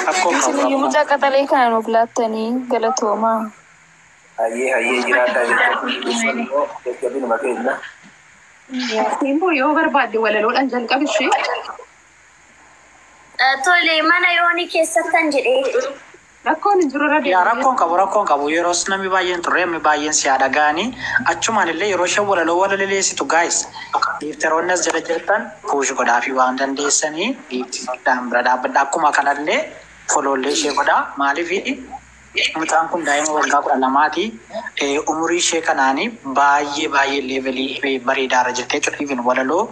Rakkoon qabu Isin iyyuu rakkoon. Mucaa qaxalee kana nuuf laattanii galatoomaa. Hayyee, hayyee, jiraadhaa jechuudha. Jajjabinuma keenya. Simboo, yoo barbaadde walaloodhaan jalqabi ishee. Tole, mana yoonii keessattan jedhee. Rakkoon hin jiru, irra Yaa deebi'ee. Rakkoon qabu, rakkoon qabu. Yeroos namni baay'een turre, namni baay'een si haadha ga'anii achumaan illee yeroo isheen walaloo walaleessitu, guys, gifteroonni as jala jirtan push godhaa fi waan dandeessanii giiftiidhaan bira dhaabbadha. Akkuma kanallee followllee ishee godhaa. Maaliif, mucaan kun daa'ima waggaa 12ti. Umurii ishee kanaanii baay'ee baay'ee levelii bareedaarra jirti jechuudha. Even walaloo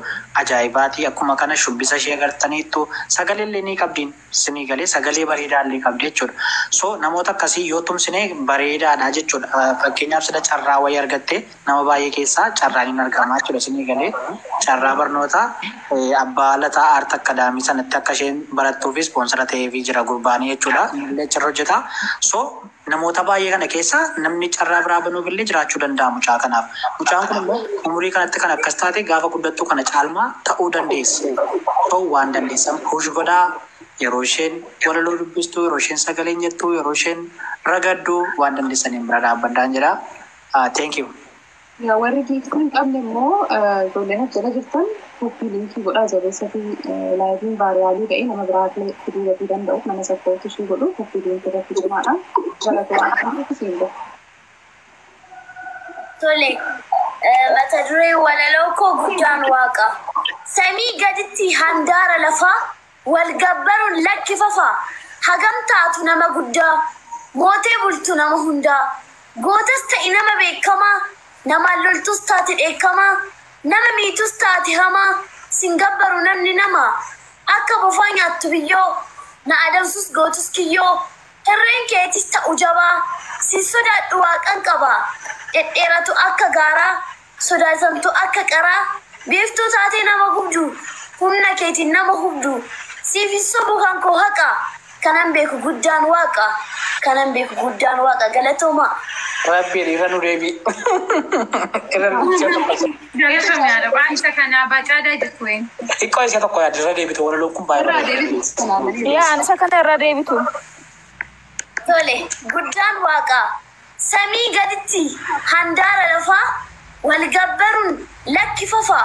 ajaa'ibaati. Akkuma kana shubbisa ishee agartaniittu, sagalee illee ni qabdiin sinii galee, sagalee bareedaa illee qabdi jechuudha. So namoota akkasii yoo tumsine bareedaadha jechuudha. Fakkeenyaaf, sila carraa wayii argatte, nama baay'ee keessaa carraan hin argamaa jechuudha. Sinii galee, carraa barnootaa Abbaa Lataa Art Academy sanatti akka isheen barattuuf sponsor ta'eefii jira gurbaanii jechuudha. Inni illee achirra hojjeta. So namoota baay'ee kana keessa namni carraa biraa banuuf illee jiraachuu danda'a mucaa kanaaf. Mucaan kun immoo umurii kanatti kan akkas taate, gaafa guddattu kana caalmaa ta'uu dandeessi. So waan dandeessan push godhaa. Yeroo isheen walaloo dubbistu, yeroo isheen sagaleen jettu, yeroo isheen ragaddu, waan dandeessaniin bira dhaabbadhaan jedha. Thank you. Yaa warri giiftii hin qabne immoo, ijoolleen as jala jirtan copy linkii godhaa jabeessa fi liveiin viralii ga'ee nama biraallee fiduu gatii danda'uuf, nama support ishee godhu copy linkii irratti cimaadha. Galatoomaa, Simboo. Tole, mata duree walaloo koo "Guddaan Waaqa". Samii gaditti handaara lafaa wal gabbaruun lakkifafa. Hagam taatu nama guddaa, mootee bultu nama hundaa. Gootas ta'i nama beekamaa, namaan loltus taate dheekkamaa, nama miitus taate hamaa, sin gabbaru namni nama. Akka bofaa nyaattu biyyoo, na adamsus gootus kiyyoo, hirreen keetis ta'u jabaa, sin sodaadhu, waaqan qaba. Dhedheeratu akka gaaraa, sodaatamtu akka qaraa, biiftuu taatee nama gubdu, humna keetiin nama hubdu. Siif hin sobu, kan koo haqa, kanan beeku guddaan waaqa, kanan beeku guddaan waaqa. Galatoomaa. Rabbiin irra nu deebi. Irra nu deebi. Galatoomaa, wanta kanaa bacaadaa jirtu. Xiqqoo isa tokko yaadde irra deebitu, walaloon kun baay'ee Irraa bareeda. deebitu kanaan. Yaa ani isa kana irra deebitu. Tole, guddaan waaqa. Samii gaditti handaara lafaa wal gabbaruun lakkifafa.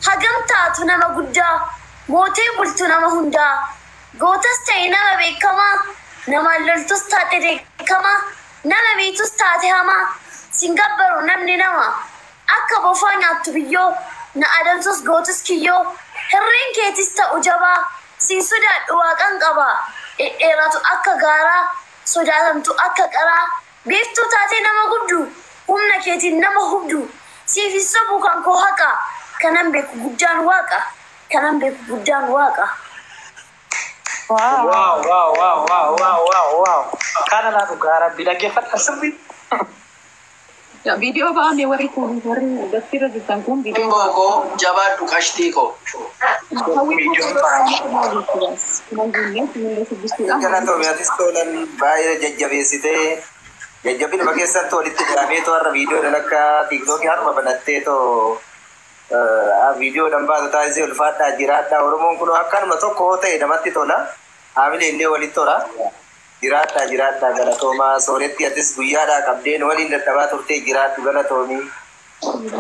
Hagam taatu nama guddaa, mootee bultu nama hundaa. Gootas ta'e nama beekamaa, namaan loltus taate beekamaa, nama miitus taate hamaa, sin gabbaru namni nama. Akka bofaa nyaattu biyyoo, na adamsus gootus kiyyoo, hirreen keetis ta'u jabaa, sin sodaadhu, waaqan qaba. Dhedheeratu akka gaaraa, sodaatamtu akka qaraa, biiftuu taatee nama gubdu, humna keetiin nama hubdu. Siif hin sobu, kan koo haqa, kanan beeku guddaan waaqa, kanan beeku guddaan waaqa. Wow. Wow. Kana laa, dhugaa rabbii, dhaggeeffadha sirrii. Viidiyoo ba'ame, warri kun, warri daftiirra jirtan kun viidiyoo. Simboo koo, jabaadhu, qashtii koo. Galatoomi, atis tolan baay'ee jajjabeessitee, jajjabinuma keessatti walitti dhaabee too har'a viidiyoodhaan akka TikTokii harma banattee too viidiyoodhaan baatu taasisee. Ulfaadhaa, jiraadhaa. Oromoon kun akkanuma tokko hoo ta'e namatti tola. Haamilee illee walitti tola. Jiraadhaa, jiraadhaa, galatoomaa. Sooretti, atis guyyaadhaa qabdeen waliin dadhabaa turtee, jiraadhu, galatoomii.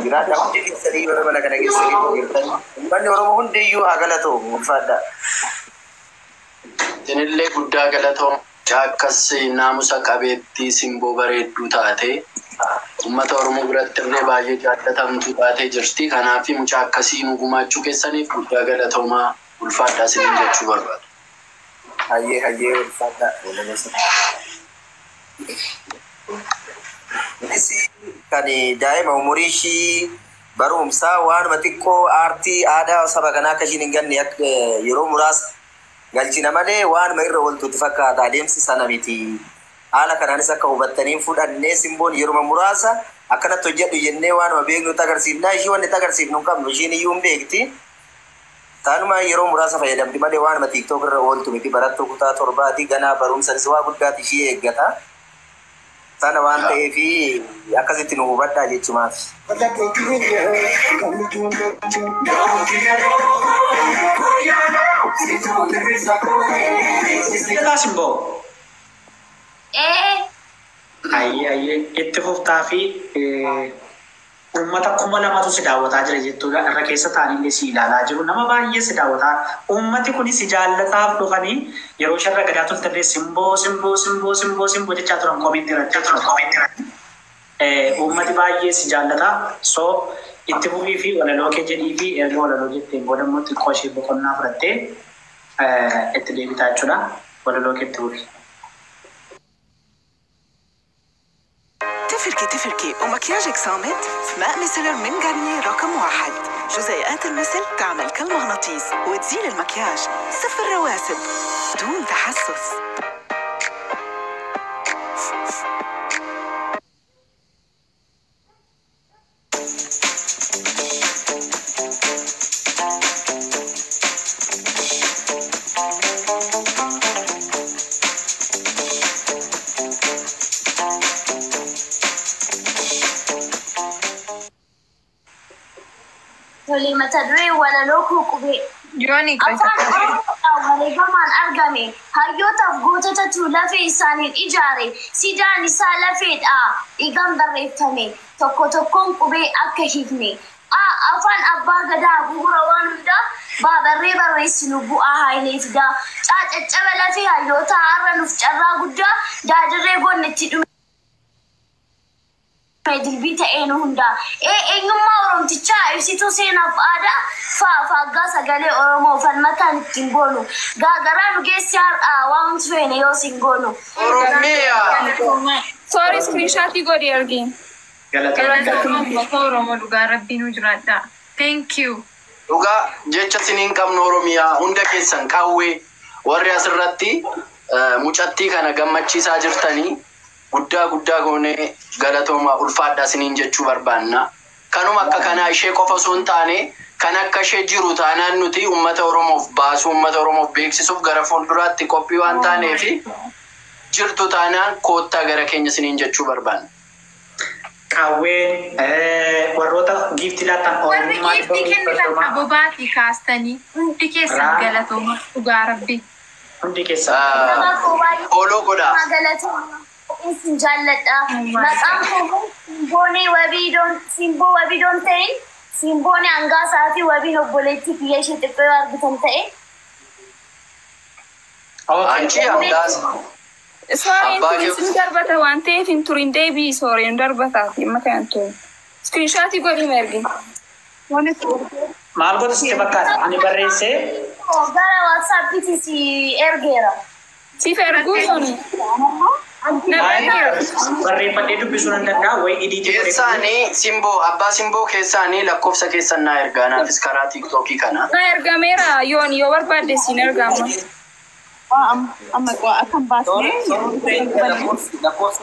Jiraadhaa hundi keessanii, yeroo mana kana keessa jirtan. Uummanni Oromoo hundiyyuu haa galatoomu, ulfaadhaa. Isinillee guddaa galatooma. Akkas naamusa qabeettii, simboo bareedduu taate, uummata Oromoo biratti illee baay'ee jaallatamtuu taatee jirti. Kanaaf mucaa akkasii nu gumaachuu keessaniif guddaa galatoomaa, ulfaadhaa isiniin jechuu barbaada. Hayyee, hayyee, ulfaadhaa. Innis kan daa'ima umurii ishii barumsaa waanuma xiqqoo aartii aadaa saba kanaa akka ishiin hin ganne yeroo muraasa galchina malee waanuma irra ooltuutti fakkaata, adeemsi sana miti. Haala kanaanis akka hubattaniin fudhannee, simboon yeruma muraasa akkanatti hojjedhu jennee waanuma beeknutti agarsiifnaa, ishii wanni itti agarsiifnu hin qabnu, ishiin iyyuu hin beekti. Taanuma yeroo muraasa fayyadamti malee waanuma TikTok irra ooltu miti. Barattuu kutaa 7ti, ganaa barumsanis waa guddaati ishii eeggata. Sana waan ta'eef akkasitti nu hubadhaa jechumaaf. Simboo. Ee. Ayyee ayyee itti fuftaa fi uummata 2000tu si daawwataa jira jechuudha. Irra keessa ta'anii si ilaalaa jiru. Nama baay'ee si daawwataa. Uummati kunis si jaallataaf dhufanii yeroo sharra gadaa toltallee simboo simboo simboo simboo simboo jechaa turan koomentii irratti. Uummati baay'ee si jaallataa. So itti fufii fi walaloo kee jedhii fi erga walaloo jetteen booda immoo xiqqoo ishee boqonnaa fudhattee itti deebitaa jechuudha. Walaloo kee itti fufi. تفركي تفركي ومكياجك صامت؟ ماء micellar من غارنييه رقم 1. جزيئات ال micelles تعمل كالمغناطيس وتزيل المكياج، صفر رواسب دون تحسس. Tole, mata duree walaloo koo qubee. Yooni Afaan Oromoodhaan wareegamaan argame hayyootaaf goototatu lafee isaaniin ijaare siidaan isaa lafeedha dhiigaan barreeffame tokko tokkoon qubee akka hiikne. A afaan abbaa gadaa bu'uura waan hundaa baabarree barreessinu bu'aa haayilee fidaa. Caa caccaba lafee hayyootaa har'a nuuf carraa guddaa daadirree goonni itti dhume. Dilbii ta'ee nu hundaa. Ee eenyummaa Oromtichaa ibsituu seenaaf aadaa faa faaggaa sagalee Oromoo falmataan ittiin boonu. Gaagaraa nu geessi har'aa waan feene yoo sin goonu. Oromiyaa. Sorry, screenshot godhi ergi. Galatoomii. Uummata Oromoo dhugaa rabbii nu jiraadha. Thank you. Dhugaa jecha isiniin qabnu Oromiyaa hunda keessan qawwee warri asirratti mucattii kana gammachiisaa jirtanii guddaa guddaa goonee galatoomaa ulfaadhaa isiniin jechuu barbaanna. Kanuma akka kanaa ishee qofa osoo hin taane kan akka ishee jiru taanaan nuti uummata Oromoof baasuu uummata Oromoof beeksisuuf gara fuulduraatti qophii waan taaneef jirtu taanaan koottaa gara keenya isiniin jechuu barbaanna. Qawween warroota giiftii laatan Warri Oromummaa giiftii kennitan abobaatii kaastanii hundi keessan galatooma dhugaa rabbii. Hundi keessan. Nama koo baay'ee Follow godhaa. galatooma. Isin jaalladha. Maqaan koo Simboonee wabii doon Simboo wabii doon ta'in Simboonee hangaasaa fi wabiin obboleettii kiyya ishee xiqqoo yoo argitan ta'e. Anchi hangaas Sorry, Abbaa turin sin darbata waan ta'eef hin turin deebii sorry hin darbata dhimma kana turu. Screenshot godhi ergi. Maal goota sitti fakkaata? Ani barreessee Gara WhatsAppiitti si ergeera. Siif erguu suni. Barreeffadhee dubbisuu nan danda'a wayi idiitii godhee. Keessaanii simboo abbaa simboo keessaanii lakkoofsa keessan naa ergaa naafis karaa tiiktookii kana. Na ergameera yoon yoo barbaadde siin ergama. Amma akkam baasnee Lakkoofsi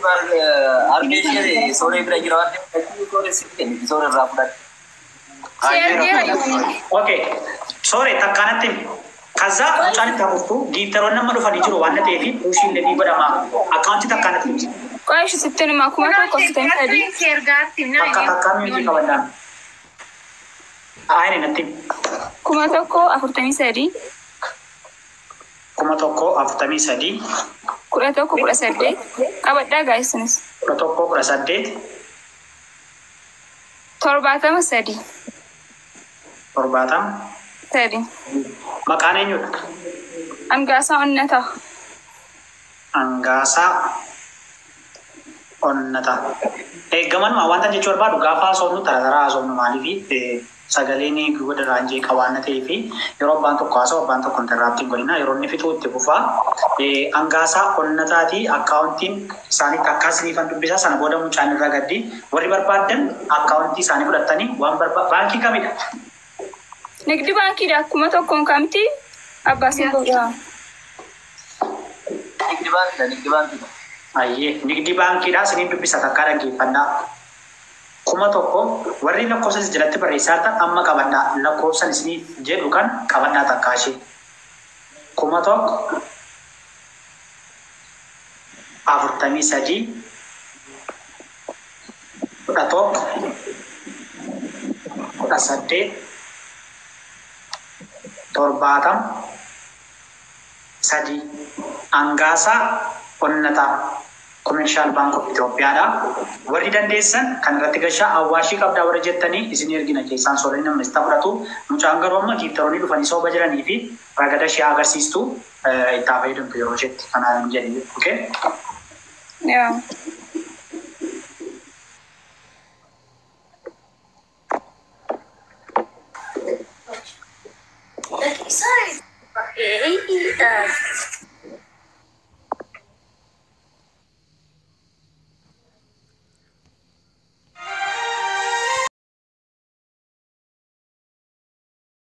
argee ishee sooree bira jira waan ta'eef sooree siif kenni sooree irraa fudhadhe. Si ergeera yoon. Okay. Sorry, takkaanatti himi. Kaza mucaan itti hafuftu giiftaroonni nama dhufanii jiru waan ta'eef puushiin illee ni godhama. Akkaawuntii takkaanatti himi. Qo'aa sitti nima 1043. Ergaatti Takka takkaa miitii qabadhaan. Aayini natti himi. 1043. 1043. 1118 qabadhaa gaa'isinis. 1118. 73. 70. 3. Maqaan eenyudha? Angaasaa Onnataa. Angaasaa Onnataa. Gamanuma wanta jechuu barbaadu gaafa haasofnu tara haasofnu maaliifi sagaleen godha raanjee qabaanna ta'ee fi yeroo abbaan tokko haasa'u abbaan tokko interrupt hin godhina yeroo inni fixuu itti fufaa. Angaasaa Onnataatii akkaawuntiin isaanii takkaa isiniifan dubbisaa sana booda mucaan irraa gaddi warri barbaaddan akkaawuntii isaanii fudhattanii waan barbaad baankii kamidha? Nigdi baankiidha 1000 kamti abbaa simboo. Nigdi baankiidha nigdi baankiidha. Ayyee nigdi baankiidha isiniin dubbisa takkaa dhaggeeffannaa. 1000 warri lakkoofsa isin jalatti barreessaa jirtan amma qabadhaa lakkoofsan isinii jedhu kan qabadhaa takkaa ishee. 1043 11 18 70 3 Angaasaa Onnataa Commercial Bank of Itoophiyaadha. Warri dandeessan kan irratti gashaa awwaashii qabdaa warra jettanii isin ergina keessaan sooranii namni itti fudhatu. Mucaan garuu amma giiftaroonni dhufanii sooba jiranii fi ragada ishee agarsiistu itti haa fayyadamtu yeroo isheetti kanaan jedhi. Okay? Yaa. Sorry.